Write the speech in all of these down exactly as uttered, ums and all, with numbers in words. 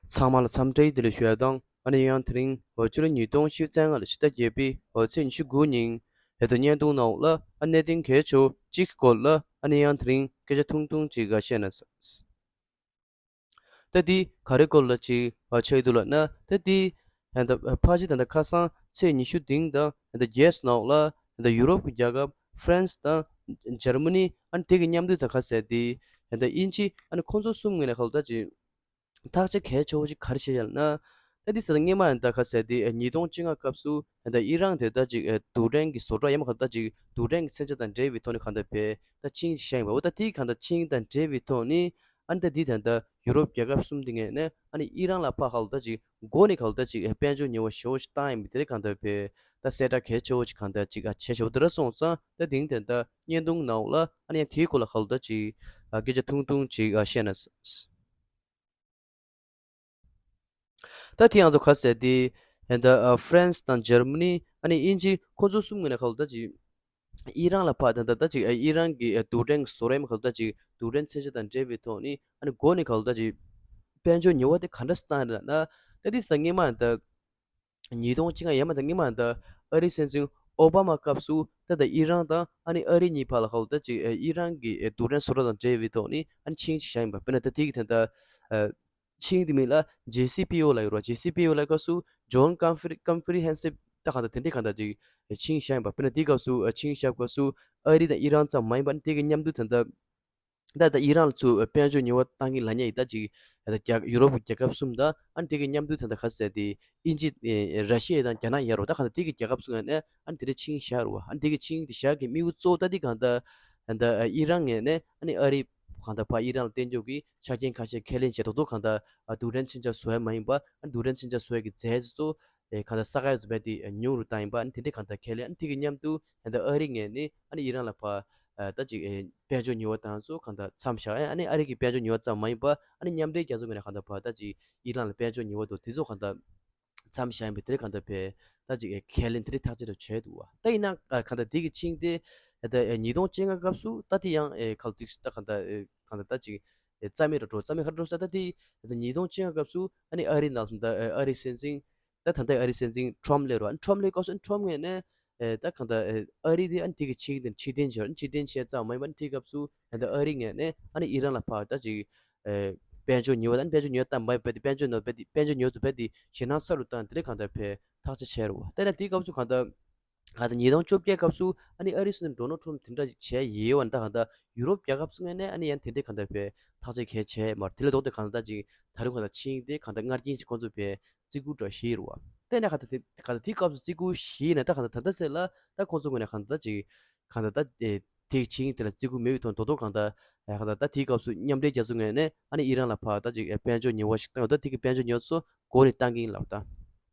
ཚང་མ་ལ་འཚམས་འདྲི་བདེ་ལེགས་ཞུ་ཡ་དང་། ཨ་ནི་ཡང་དེ་རིང་འོ་ཕྱི་ལོ་ཉིས་སྟོང་བཅོ་ལྔ་ལོའི་ཕྱི་ཟླ་བརྒྱད་པའི་འོ་ཚེས་ཉི་ཤུ་དགུ་ཉིན་ཧེ་ད་བརྙན་ཐུང་ནང་ལ་ཨ་གནད་དོན་གལ་ཆེ་བོ་གཅིག་གི་སྐོར་ལ་ཨ་ནི་ཡང་དེ་རིང་སྐད་ཆ་ཐུང་ཐུང་ཅིག་བཤད་ན་བསམ། ད་འདི་ག་རེ་སྐོར་ལ་ཅིག་ཆགས་ཀྱི་འདུག་ལབ་ན། ད་འདི་ད་ལྟ་ཕལ་ཆེར་ད་ལྟ་ཁ་སང་ཚེས་ཉི་ཤུ་བདུན་དང་ད་ལྟ་བརྒྱད་ནང་ལ་ད་ལྟ་ཡུ་རོབ་ཀྱི་རྒྱལ་ཁབ་ཧྥ་རན་སི་དང་འཇར་མ་ནི། ཨ་ནི་དེ་གི་མཉམ་འདུས་དང་ཁ་གསལ་ཏེ་ད་ལྟ་དབྱིན་ཇི། ཨ་ནི་ཁོང་ཚོ་གསུམ་ངོས་ནས་ག་ལ་ད་ཅིག་ཐག་གཅོད་གལ་ཆེ་བོ་ཅིག་ག་རེ་བྱས་ཡོད་ལབ་ན། ད་འདི་ད་ལྟ་སྔོན་མ་ཡང་ད་ཁ་གསལ་ཏེ་ཉིས་སྟོང་བཅོ་ལྔ་སྐབས་སུ་ད་ལྟ་ཨི་རན་དེ་ད་ཅིག་རྡུལ་ཕྲན་གྱི་བཟོ་གྲྭ་ཡང་མ་ག་ད་ཅིག་རྡུལ་ཕྲན་གྱི་མཚོན་ཆ་དང་འབྲེལ་བའི་ཐོག་ནས་གང་ལྟར་བས་ད་ཆིངས་ཤིག་བཞག་ཡིན་པ། འོ་ད་དེའི་གང་ལྟར་ཆིངས་དང་འབྲེལ་བའི་ཐོག་ནས་ཨ་ནི་ད་འདི་ད་ལྟ་ཡུ་རོབ་རྒྱལ་ཁབ་གསུམ་དེ་ངོས་ནས་ཨ་ནི་ཨི་རན་ལ་ཕར་ག་ལ་ད་ཅིག་མགོ་ནས་ག་ལ་ད་ཅིག་དཔལ་འབྱོར་ཉེས་པ་ཞེ་པོ་ཞིག་བཏང་ཡིན་པ་དེ་རེད། གང་ལྟར་བས་ད་གསལ་བསྒྲགས་གལ་ཆེ་བོ་ཅིག་གང་ལྟར་ཅིག་ཨ་བྱས་ཞེ་པོ་དེ་ར་སོང་ཙང་ད་དེང་དེ་ད་བརྙན་ཐུང་ནང་ལ་ཨ་ནི་ཡང་དེའི་སྐོར་ལ་ག་ལ་ད་ཅིག་ཨ་སྐད་ཆ་ཐུང་ཐུང་ཅིག་ཨ་བཤད་ན་བསམ། ད་དེ་ཡང་ཚོ་ག་ཟེར་ཏེ་ད་ཨ་ཧྥ་རན་སི་དང་འཇར་མ་ནི། ཨ་ནི་དབྱིན་ཇི། ཁོ་ཚོ་གསུམ་ངོས་ནས་ག་ལ་ད་ཅིག་ཨི་རན་ལ་ཕར་ད་ད་ད་ཅིག་ཨི་རན་གྱི་རྡུལ་ཕྲན་གྱི་བཟོ་གྲྭ་ཡང་མ་ག་ལ་ད་ཅིག་རྡུལ་ཕྲན་མཚོན་ཆ་དང་འབྲེལ་བའི་ཐོག་ནས་ཨ་ནི་མགོ་ནས་ག་ལ་ད་ཅིག་དཔལ་འབྱོར་ཉེས་པ་དེ་ག་འདྲ་སེ་བཏང་ཡོད་ལབ་ན། ད་དེ་ད་སྔོན་མ་ད་ཉིས་སྟོང་བཅོ་ལྔ་ཡན་མ་ད་སྔོན་མ་ད་ཨ་རིའི་སྲིད་འཛིན་ཨོ་བྷ་མ་སྐབས་སུ་ད་ད་ཨི་རན་དང་ཨ་ནི་ཨ་རི་གཉིས་བར་ལ་ག་ལ་ད་ཅིག་ཨི་རན་གྱི་རྡུལ་ཕྲན་བཟོ་གྲྭ་དང་འབྲེལ་བའི་ཐོག་ནས་ཨ་ནི་ཆིངས་ཤིག་བཞག་ཡིན་པ། དཔེར་ན་ད་དེ་གི་ད་ད་ཆིངས་དེ་མིང་ལ་ཇེ་སི་པི་ཨོ་ལབ་ཡོད་རེད་བ། ཇེ་སི་པི་ཨོ་ལབ་སྐབས་སུ་ཇོན་ཀོན་ཕི་རེན་སི་ད་གང་ལྟར་དེ་འདྲའི་གང་ལྟར་ཅིག་ཆིངས་བཞག་ཡིན་པ། དཔེར་ན་དེའི་སྐབས་སུ་ཆིངས་བཞག་སྐབས་སུ་ཨ་རི་དང་ཨི་རན་ཙམ་མ་ཡིན་པ་ནི་དེ་གི་མཉམ་དུ་ད་ལྟ་ད་ལྟ་ཨི་རན་ལ་ཚུར་དཔལ་འབྱོར་ཉེས་པ་བཏང་གི་ལབ་མཁན་ཡིན། ད་ཅིག་ད་རྒྱ་ཡུ་རོབ་ཀྱི་རྒྱལ་ཁབ་གསུམ་དང་ཨ་ནི་དེ་གི་མཉམ་དུ་ད་ལྟ་ག་ཟེར་ཏེ་དབྱིན་ཇི། ར་ཤི་ཡ་དང་རྒྱ་ནག་ཡོད་རེད་བ། ད་གང་ལྟར་དེ་གི་རྒྱལ་ཁབ་གསུམ་ངོས་ནས་ཨ་ནི་དེ་འདྲའི་ཆིངས་བཞག་རེད་བ། ཨ་ནི་དེ་གི་ཆིངས་དེ་བཞག་གི་དམིགས་ཡུལ་གཙོ་བོ་ད་དེ་གང་ལྟར་ད་ལྟ་ཨི་རན་ངོས་ནས་ཨ་ནི་ཨ་རི་གང་ལྟར་ཕར་ཨི་རན་ལ་བརྟེན་རྒྱུ་གི་ཆ་རྐྱེན་ཁ་ཤས་ཁས་ལེན་བྱས། རྡོག་རྡོག་གང་ལྟར་རྡུལ་ཕྲན་མཚོན་ཆ་བཟོ་ཡ་མ་ཡིན་པ། ཨ་ནི་རྡུལ་ཕྲན་མཚོན་ཆ་བཟོ་ཡ་གི་རྫས་ཚོ་ཨེ་གང་ལྟར་ས་ག་ཡ་བཟོ་བའི་དེ་ཉུང་རུ་བཏང་ཡིན་པ། ཨ་ནི་དེ་འདྲའི་གང་ལྟར་ཁས་ལེན། ཨ་ནི་དེ་གི་མཉམ་དུ་ད་ལྟ་ཨ་རི་ངོས་ནས་ཨ་ནི་ཨི་རན་ལ་ཕར་ཨ་ད་ཅིག་ཨེ་དཔལ་འབྱོར་ཉེས་པ་དང་ཚོ་གང་ལྟར་མཚམས་བཞག་ཨ་ནི་ཨ་རི་གི་དཔལ་འབྱོར་ཉེས་པ་ཙམ་མ་ཡིན་པ། ཨ་ནི་མཉམ་འབྲེལ་རྒྱལ་ཚོགས་ངོས་ནས་གང་ལྟར་ཕར་ད་ཅིག་ཨི་རན་ལ་དཔལ་འབྱོར་ཉེས་པ་དང་དེ་ཚོ་གང་ལྟར་མཚམས་བཞག་ཡིན་པ་དེ་གང་ལྟར་བས་ད་ཅིག་ཨེ་ཁས་ལེན་དེ་འདྲའི་ཐག་གཅོད་རེ་བྱས་འདུག་བ། ད་ཡིན་ན་ཨ་གང་ལྟར་དེ་གི་ཆིངས་དེ་ད་ཉིས་སྟོང་བཅོ་ལྔ་སྐབས་སུ་ད་དེ་ཡང་ཨེ་ག་ལ་ད་གང་ལྟར་ཨེ་གང་ལྟར་ད་ཅིག་ཨེ་རྩ་མེད་རུ་འགྲོ། རྩ་མེད་ག་རེ་འགྲོ་ས། ད་དེ་ད་ཉིས་སྟོང་བཅོ་ལྔ་སྐབས་སུ་ཨ་ནི་ཨ་རི་ནང་ད་ཨ་རི་སྲིད་འཛིན་ད་ད་ལྟ་ཨ་རི་སྲིད་འཛིན་ཁྲོམ་སླེབས་རེད་བ། ཨ་ནི་ཁྲོམ་སླེབས་སྐབས་སུ་ཨ་ནི་ཁྲོམ་ངོས་ནས་ཨེ་ད་གང་ལྟར་ཨེ་ཨ་རི་དེ་ཨ་ནི་དེ་གི་ཆིངས་དེ་ཕྱིར་འཐེན་བྱས། ཨ་ནི་ཕྱིར་འཐེན་བྱས་ཙམ་མ་ཡིན་པ། ཨ་ནི་དེའི་སྐབས་སུ་ད་ལྟ་ཨ་རི་ངོས་ནས་ཨ་ནི་ཨི་རན་ལ་ཕར་ད་ཅིག་ཨེ་དཔལ་འབྱོར་ཉེས་པ་དང་དཔལ་འབྱོར་ཉེས་པ་བཏང་བ་བས་དེ་དཔལ་འབྱོར་ཉེས་པ་བས་དེ་དཔལ་འབྱོར་ཉེས་པ་ཚོ་བས་དེ་ཞེད་སྣང་ཚ་རུ་བཏང་དེ་འདྲ་གང་ལྟར་བས་ཐག་གཅོད་བྱས་རེད་བ། ད་ཡིན་ན་དེའི་སྐབས་སུ་གང་ལྟར་ཨ་ད་ཉིས་སྟོང་བཅོ་བརྒྱད་སྐབས་སུ་ཨ་ནི་ཨ་རི་སྲིད་འཛིན་ཌོ་ནལ་ཁྲོམ་དེ་འདྲ་ཞིག་བྱས་ཡོད་བ། ད་གང་ལྟར་ཡུ་རོབ་རྒྱལ་ཁབ་ཚོ་ངོས་ནས་ཨ་ནི་ཡང་དེ་འདྲའི་གང་ལྟར་བས་ཐག་གཅོད་གལ་ཆེ་མ་རེད། དེ་ལས་ལྡོག་སྟེ་གང་ལྟར་ཅིག་ད་རུང་གང་ལྟར་ཆིངས་དེ་གང་ལྟར་སྔར་རྐྱེན་ཅིག་ཁོང་ཚོ་བས་བརྩི་བཀུར་འདྲ་བྱས་ཡོད་རེད་བ། དེ་ནས་གང་ལྟར་དེ་གང་ལྟར་དེའི་སྐབས་སུ་བརྩི་བཀུར་བྱས་ནས་ད་གང་ལྟར་ད་ལྟ་ཚེ་ལ་ད་ཁོང་ཚོ་ངོས་ནས་གང་ལྟར་ཅིག་གང་ལྟར་ད་དེ་དེའི་ཆིངས་དེ་ལ་བརྩི་བཀུར་མེད་པའི་ཐོག་རྡོག་རྡོག་གང་ལྟར་ཨ་གང་ལྟར་ད་དེའི་སྐབས་སུ་མཉམ་འབྲེལ་རྒྱལ་ཚོགས་ངོས་ནས་ཨ་ནི་ཨི་རན་ལ་ཕར་ད་ཅིག་དཔལ་འབྱོར་ཉེས་པ་ཞིག་བཏང་ཡོད། ད་དེ་གི་དཔལ་འབྱོར་ཉེས་པ་ཚོ་མགོ་ནས་བཏང་གི་ཡིན་ལབ་ད།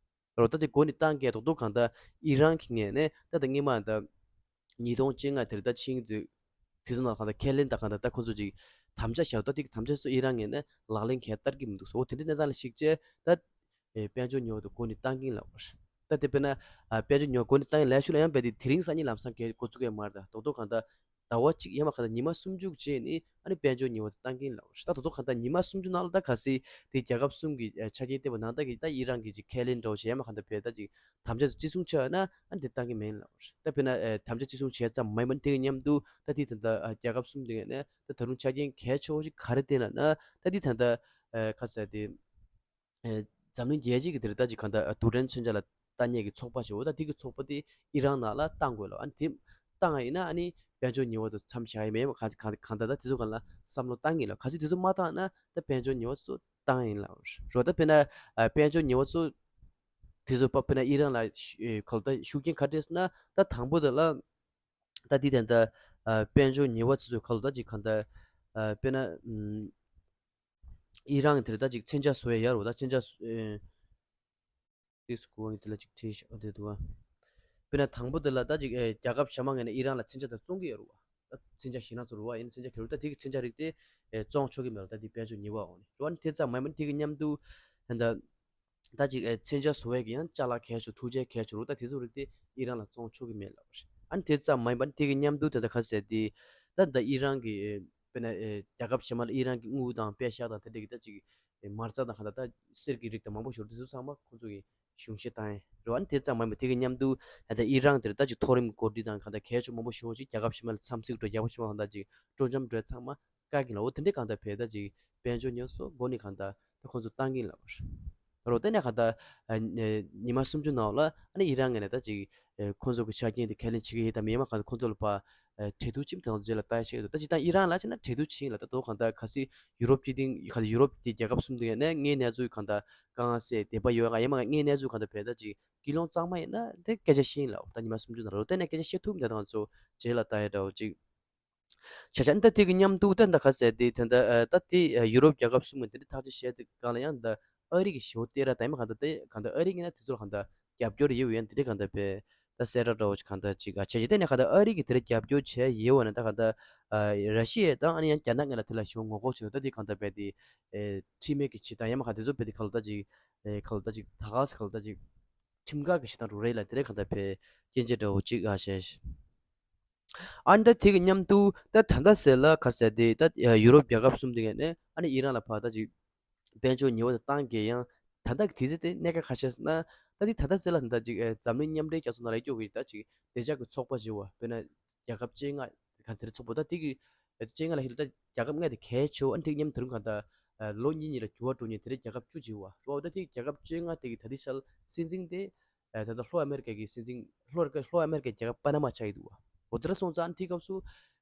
རོ་ད་དེ་མགོ་ནས་བཏང་གི་རྡོག་རྡོག་གང་ལྟར་ཨི་རན་གྱི་ངོས་ནས་ད་ད་སྔོན་མ་ད་ཉིས་སྟོང་བཅོ་ལྔ་དེར་ད་ཆིངས་དེ་དེ་ཚོ་ནང་གང་ལྟར་ཁས་ལེན་ད་གང་ལྟར་ད་ཁོ་ཚོ་ཅིག་དམ་བཅའ་བཞག་ད་དེ་གི་དམ་བཅའ་ཚོ་ཨི་རན་ངོས་ནས་ལག་ལེན་གང་བསྟར་གི་མི་འདུག་སོ། དེ་འདྲའི་གནས་སྟངས་ལ་གཞིགས་བྱས་ད་ཨེ་དཔལ་འབྱོར་ཉོ་བ་དེ་མགོ་ནས་བཏང་གིན་ལབ་པ་རེད། ད་དེ་དཔེར་ན་ཨ་དཔལ་འབྱོར་ཉོ་བ་མགོ་ནས་བཏང་ཡིན་ལབ་ཤུགས་ལ་ཡང་རྦད་དེ་དེ་རིང་སང་ཉིན་ལམ་སང་གས་འགོ་བཙུགས་ཡོད་མ་རེད། ད་རྡོག་རྡོག་གང་ལྟར་ཟླ་བ་གཅིག་ཡང་མ་གང་ལྟར་ཉི་མ་སུམ་ཅུ་རྗེས་ནས་ཨ་ནི་དཔལ་འབྱོར་ཉོ་བ་དེ་བཏང་གིན་ལབ་པ་རེད། ད་རྡོག་རྡོག་གང་ལྟར་ཉི་མ་སུམ་ཅུ་ནང་ལ་ད་གལ་སྲིད་དེ་རྒྱལ་ཁབ་གསུམ་གྱི་ཨ་ཆ་རྐྱེན་བལྟས་པ་ན་ད་གི་ད་ཨི་རན་གྱི་ཅིག་ཁས་ལེན་འདྲ་བོ་བྱས་ཡང་མ་གང་ལྟར་བས་ད་ཅིག་དམ་བཅའ་ཚོ་བརྩི་སྲུང་བྱས་ཡོད་ན་ཨ་ནི་དེ་བཏང་གི་མིན་ལབ་པ་རེད། ད་དཔེར་ན་ཨ་དམ་བཅའ་བརྩི་སྲུང་བྱས་ཙམ་མ་ཡིན་པ་ནི་དེ་གི་མཉམ་དུ་ད་དེ་ད་ལྟ་ཨ་རྒྱལ་ཁབ་གསུམ་དེ་ངོས་ནས་ད་ད་རུང་ཆ་རྐྱེན་གལ་ཆེ་བོ་ཞིག་ག་རེ་བསྟན་ལབ་ན། ད་དེ་ད་ལྟ་ཨ་ག་ཟེར་དེ། ཨེ་འཛམ་གླིང་རྒྱལ་སྤྱི་གི་དེར་ད་ཅིག་གང་ལྟར་རྡུལ་ཕྲན་མཚོན་ཆ་ལ་ལྟ་མཁན་གྱི་ཚོགས་པ་ཞིག་འོ་ད་དེ་གི་ཚོགས་པ་དེ་ཨི་རན་ནང་ལ་བཏང་དགོས་ལ། ཨ་ནི་དེ་བཏང་ཡིན་ན་ཨ་ནི་དཔལ་འབྱོར་ཉེས་པ་དང་མཚམས་བཞག་ཡ་མེད། གང་གང་གང་ལྟར་ད་དེ་ཚོ་གང་ལ་བསམ་བློ་བཏང་ཡིན་ལ། གལ་སྲིད་དེ་ཚོ་མ་བཏང་ན་ད་དཔལ་འབྱོར་ཉེས་པ་ཚོ་བཏང་ཡིན་ལ། རོ་ད་དཔེར་ན་ཨ་དཔལ་འབྱོར་ཉེས་པ་ཚོ་དེ་ཚོ་པ་དཔེར་ན་ཨི་རན་ལ་ཤུ་ཨེ་གང་ལྟར་ཤུགས་རྐྱེན་ག་འདྲས་ན་ད་དང་པོ་དེ་ལ་ད་དེ་ད་ལྟ་ཨ་དཔལ་འབྱོར་ཉེས་པ་ཚོ་ཚོ་གང་ལྟར་ད་ཅིག་གང་ལྟར་ཨ་དཔེར་ན་ཨམ། ཨི་རན་དེར་ད་ཅིག་མཚོན་ཆ་བཟོ་ཡ་ཡོད་རེད་བ། ད་མཚོན་ཆ་བཟོ་ཨེ་ཏིས་གོ་དེ་ལ་ཅིག་ཁྲིད་ཤག་དེ་འདུག་བ། དཔེར་ན་དང་པོ་དེ་ལ་ད་ཅིག་ཨེ་རྒྱལ་ཁབ་གཞན་མ་ངོས་ནས་ཨི་རན་ལ་མཚོན་ཆ་ད་བཙོང་གི་ཡོད་རེད་བ། ད་མཚོན་ཆ་ཞེད་སྣང་ཚོར་བ་ཡིན་མཚོན་ཆ་ག་རེ་ད་དེ་གི་མཚོན་ཆ་རིགས་དེ་ཨེ་བཙོང་ཆོག་གི་མེད་རེད། ད་དེ་དཔལ་འབྱོར་ཉེས་པ་འོང་ནས་རེད་བ། དེ་ཙམ་མ་ཡིན་པར་དེ་གི་མཉམ་དུ་ད་ད་ཅིག་ཨེ་མཚོན་ཆ་བཟོ་བའི་གི་ཡང་ཅ་ལག་གལ་ཆེ་འཕྲུལ་ཆས་གལ་ཆེ་རུ་ད་དེ་ཚོ་རིགས་དེ་ཨི་རན་ལ་བཙོང་ཆོག་གི་མེད་ལབ་པ་རེད། ཨ་ནི་དེ་ཙམ་མ་ཡིན་པར་དེ་གི་མཉམ་དུ་དེ་འདྲ་ག་ཟེར་དེ་ད་ད་ཨི་རན་གི་ཨེ་དཔེར་ན་ཨེ་རྒྱལ་ཁབ་གཞན་མ་ལ་ཨི་རན་གི་དངུལ་དང་པད་ཤག་དང་དེ་འདྲ་གི་ད་ཅིག་ མ་རྩ་དང་གང་ལྟར་ད་གསེར་གྱི་རིགས་དང་མང་པོ་ཞིག་འདུག་དེ་ཚོ་ཚང་མ་ཁོང་ཚོ་གི་གཞུང་བཞེས་བཏང་ཡས་རེད་བ། ཨ་ནི་དེ་ཙམ་མ་ཡིན་པར་དེ་གི་མཉམ་དུ་ད་ལྟ་ཨི་རན་དེར་ད་ཅིག་མཐོ་རིམ་འགོ་ཁྲིད་དང་གང་ལྟར་གལ་ཆེ་མང་པོ་ཞིག་ཅིག་རྒྱལ་ཁབ་ཕྱི་མ་ལ་འཚམས་གཟིགས་འགྲོ། རྒྱལ་ཁབ་ཕྱི་མ་གང་ལྟར་ཅིག་སྤྲོ་འཆམ་འགྲོ་ཚང་མ་བཀག་གིན་ལ། འོ་དེ་འདྲའི་གང་ལྟར་བས་ད་ཅིག་དཔལ་འབྱོར་ཉོ་སོགས་འགོ་ནས་གང་ལྟར་ད་ཁོང་ཚོ་བཏང་གིན་ལ་བར། ད་རོ་དེ་ནས་གང་ལྟར་ཨ་ཉི་མ་སུམ་ཅུ་ནང་ལ་ཨ་ནི་ཨི་རན་ངོས་ནས་ད་ཅིག་ཁོང་ཚོ་གི་ཆ་རྐྱེན་དེ་ཁས་ལེན་བྱེད་ཀྱི་ཡིན་དམ་ཡང་མ་གང་ལྟར་ཁོང་ཚོ་ལ་ཕར་གྲོས་བསྡུར་ཅིག་དང་རྗེས་ལ་ལྟ་ཡ་ཆེད་དུ། ད་ཅིག་ད་ཨི་རན་ལ་བྱས་ན་གྲོས་བསྡུར་བྱེད་ཡིན་ལ། ད་དོ་གང་ལྟར་གལ་སྲིད་ཡུ་རོབ་སྤྱི་མཐུན་གང་ལྟར་ཡུ་རོབ་དེ་རྒྱལ་ཁབ་གསུམ་དེ་ནས་དངོས་གནས་ཚུལ་གང་ལྟར་དཀའ་ངལ་སེལ་བདེ་པོ་ཡོད་ག་ཡང་མ་གང་ལྟར་དངོས་གནས་ཚུལ་གང་ལྟར་བས་ད་ཅིག་ཀུན་སློང་གཙང་མ་ཡིན་ན་དེ་སྐད་ཆ་བཤད་ཡིན་ལ། ད་ཉི་མ་སུམ་ཅུ་ནང་རོ་དེ་ནས་སྐད་ཆ་བཤད་ཐུབ་མེད་ད་ང་ཚོ་རྗེས་ལ་ལྟ་ཡ་འདྲ་བོ་ཅིག་བྱས་བྱས་ཨ་ནི་ད་དེ་གི་མཉམ་དུ་ད་ད་ག་ཟེར་དེ་ད་ད་ཨ་ད་དེ་ཨ་ཡུ་རོབ་རྒྱལ་ཁབ་གསུམ་གི་དེ་འདྲ་ཐག་གཅོད་བྱས་དེ་གང་ལ་ཡང་ད་ཨ་རི་གི་ཞེ་པོ་སྟེར་ར་ད་ཡིན་མ་གང་ལྟར་དེ་གང་ལྟར་ཨ་རི་གི་ན་དེ་ཚོ་ལ་གང་ལྟར་རྒྱབ་སྐྱོར་ཡོད་ཡོད་ཡང་དེ་འདྲ་གང་ལྟར་བས་ད་གསལ་བསྒྲགས་འདྲ་བོ་ཅིག་གང་ལྟར་ཅིག་ཨ་བྱས་བྱས་དེ་ནས་གང་ལྟར་ཨ་རི་གི་དེ་འདྲ་རྒྱབ་སྐྱོར་བྱས་ཡོད་བ་ན་ད་གང་ལྟར་ཨ་ར་ཤི་ཡ་དང་ཨ་ནི་ཡང་རྒྱ་ནག་ངོས་ལ་དེ་ལ་ཞེ་པོ་ངོ་ལྐོག་བྱས་ད་དེ་གང་ལྟར་བས་དེ་ཨེ་ཁྲིམས་མེད་ཀྱི་བྱེད་སྟངས་ཡང་མ་གང་དེ་ཚོ་བས་དེ་གང་ལྟར་ཅིག་ཨེ་གང་ལྟར་ཅིག་ད་ག་ས་གང་ལྟར་ཅིག་ཁྲིམས་འགལ་གྱི་བྱེད་སྟངས་རུ་རེད་ལ་དེ་འདྲ་གང་ལྟར་བས་སྐྱོན་བརྗོད་འདྲ་བོ་ཅིག་ཨ་བྱས། ཨ་ནི་ད་དེ་གི་མཉམ་དུ་ད་ད་ལྟ་ཟེར་ལ་ག་ཟེར་དེ་ད་ཡུ་རོབ་རྒྱལ་ཁབ་གསུམ་དེ་ག་ནས་ཨ་ནི་ཨི་རན་ལ་ཕར་ད་ཅིག་དཔལ་འབྱོར་ཉེས་པ་དེ་བཏང་གི་ཡང་ད་ལྟ་གི་དུས་ཚོད་དེ་གནད་འགག་ག་རེ་ཆགས་སོང་ན། ད་དེ་ད་ལྟ་ཟེར་ལ་ད་ལྟ་ཅིག་འཛམ་གླིང་མཉམ་འབྲེལ་རྒྱལ་ཚོགས་ནང་ལ་སྐྱོད་གི་ད་ཅིག་བདེ་འཇགས་ཀྱི་ཚོགས་པ་ཞིག་བ་དཔེར་ན་རྒྱལ་ཁབ་བཅོ་ལྔ་ག་དེ་ར་ཚོགས་པ་ད་དེ་གི་བཅོ་ལྔ་ལ་ཧི་ལ་ད་རྒྱལ་ཁབ་ལྔ་དེ་གལ་ཆེ་བ་ཨ་ནི་དེ་གི་མཉམ་དུ་རུང་ག་ད་ལོ་གཉིས་གཉིས་ལ་འགྱུར་བ་འགྲོ་མཁན་དེ་འདྲ་རྒྱལ་ཁབ་བཅུ་ཅིག་བ་རོ། ད་དེ་རྒྱལ་ཁབ་བཅོ་ལྔ་དེ་གི་ད་དེ་ཤལ་སྲིད་འཛིན་དེ། ཨ་ད་ལྟ་ལྷོ་ཨ་མེ་རི་ཀ་གི་སྲིད་འཛིན་ལྷོ་ལྷོ་ཨ་མེ་རི་ཀའི་རྒྱལ་ཁབ་པ་ན་མ་ཆགས་ཡི་འདུག་བ། འོ་དེ་འདྲ་སོང་ཙང་དེའི་སྐབས་སུ་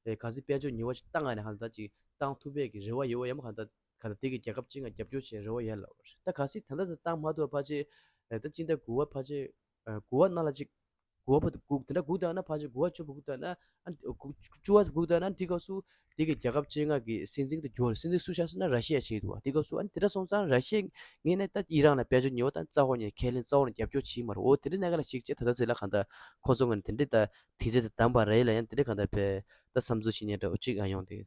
ཨེ་གལ་སྲིད་དཔལ་འབྱོར་ཉེས་པ་ཞིག་བཏང་ང་ནས་གང་ལྟར་ཅིག་བཏང་ཐུབ་པའི་གི་རེ་བ་ཡོད་པ་ཡང་མ་གང་ལྟར་གང་ལྟར་དེ་གི་རྒྱལ་ཁབ་ཅིག་ང་རྒྱབ་སྐྱོར་བྱེད་རེ་བ་ཡོད་ལ། ད་གལ་སྲིད་ད་ལྟ་ད་བཏང་མ་ཐུབ་པ་ཕལ་ཆེར་ཨེ་ད་སྤྱི་ཟླ་དགུ་པ་ཕལ་ཆེར་ཨེ་དགུ་པ་ནང་ལ་ཅིག་དགུ་པ་བར་དུ་སྒུག་དེ་འདྲ་སྒུག་བསྡད་ན་ཕལ་ཆེར་དགུ་པ་བཅུ་པ་སྒུག་བསྡད་ན་ཨ་དགུ་བཅུ་པ་སྒུག་བསྡད་ན་དེའི་སྐབས་སུ། དེ་གི་རྒྱལ་ཁབ་བཅོ་ལྔ་གི་སྲིད་འཛིན་དེ་འགྱུར་བ་རེད། སྲིད་འཛིན་སུ་ཆགས་ཟེར་ན་ར་ཤི་ཡ་ཆགས་འདུག་བ། དེ་སྐབས་སུ་ཨ་ནི་དེ་འདྲ་སོང་ཙང་ར་ཤི་ཡ་ངོས་ནས་ད་ཨི་རན་ལ་དཔལ་འབྱོར་ཉེས་པ་དང་རྩ་བ་ནས་ཁས་ལེན་རྩ་བ་ནས་རྒྱབ་སྐྱོར་བྱེད་མ་རེད། འོ་དེ་འདྲའི་གནད་འགག་ལ་གཞིགས་བྱས་ད་ལྟ་ཚེ་ལ་གང་ལྟར་ཁོ་ཚོ་ངོས་ནས་དེ་འདྲའི་ད་དུས་ཚོད་དེ་བདམས་པ་རེད་ལ་ཡང་དེ་འདྲའི་གང་ལྟར་བས་ད་བསམ་ཚུལ་ཞིག་ཉན་འདྲ་བོ་གཅིག་ཨ་ཡོང་དེ།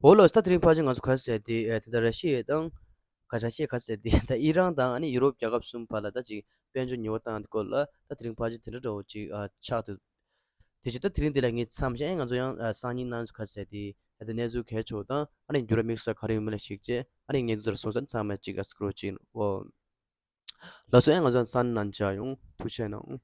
འོ་ལགས་སོ། ད་དེ་རིང་ཕལ་ཆེར་ང་ཚོ་ག་རེ་ཟེར་དེ་ཨེ་དེ་ལྟར་ར་ཤི་ཡ་དང་ག་ར་ཤི་ཡ་ག་རེ་ཟེར་དེ་ད་ཨི་རན་དང་ཨ་ནི་ཡུ་རོབ་རྒྱལ་ཁབ་གསུམ་བར་ལ་ད་ཅིག་དཔལ་འབྱོར་ཉེས་པ་བཏང་དེ་སྐོར་ལ་ད་དེ་རིང་ཕལ་ཆེར་དེ་འདྲ་འདྲ་བོ་ཅིག་ཨ་ཆགས་འདུག་དེ་བཞིན་ད་དེ་རིང་འདི་ལ་ངས་མཚམས་བཞག་ཨེ་ང་ཚོ་ཡང་ཨ་སང་ཉིན་གནངས་ཚེ་ག་རེ་ཟེར་དེ་ཨ་ད་གནས་ཚུལ་གལ་ཆེ་བ་དང་ཨ་ནི་འགྱུར་བ་དམིགས་བསལ་ག་རེ་ཡོད་མེད་ལ་གཞིགས་བྱས་ཨ་ནི་ངས་འདི་ལྟར་སོང་ཙང་ཚང་མས་ཅིག་ཨ་སྐུ་རོགས་ཅིག་ཨོ། ལགས་སོ། ཨེ་ང་ཚོ་ཡང་སང་ཉིན་གནངས་མཇལ་ཡོང་། ཐུགས་རྗེ་གནང་།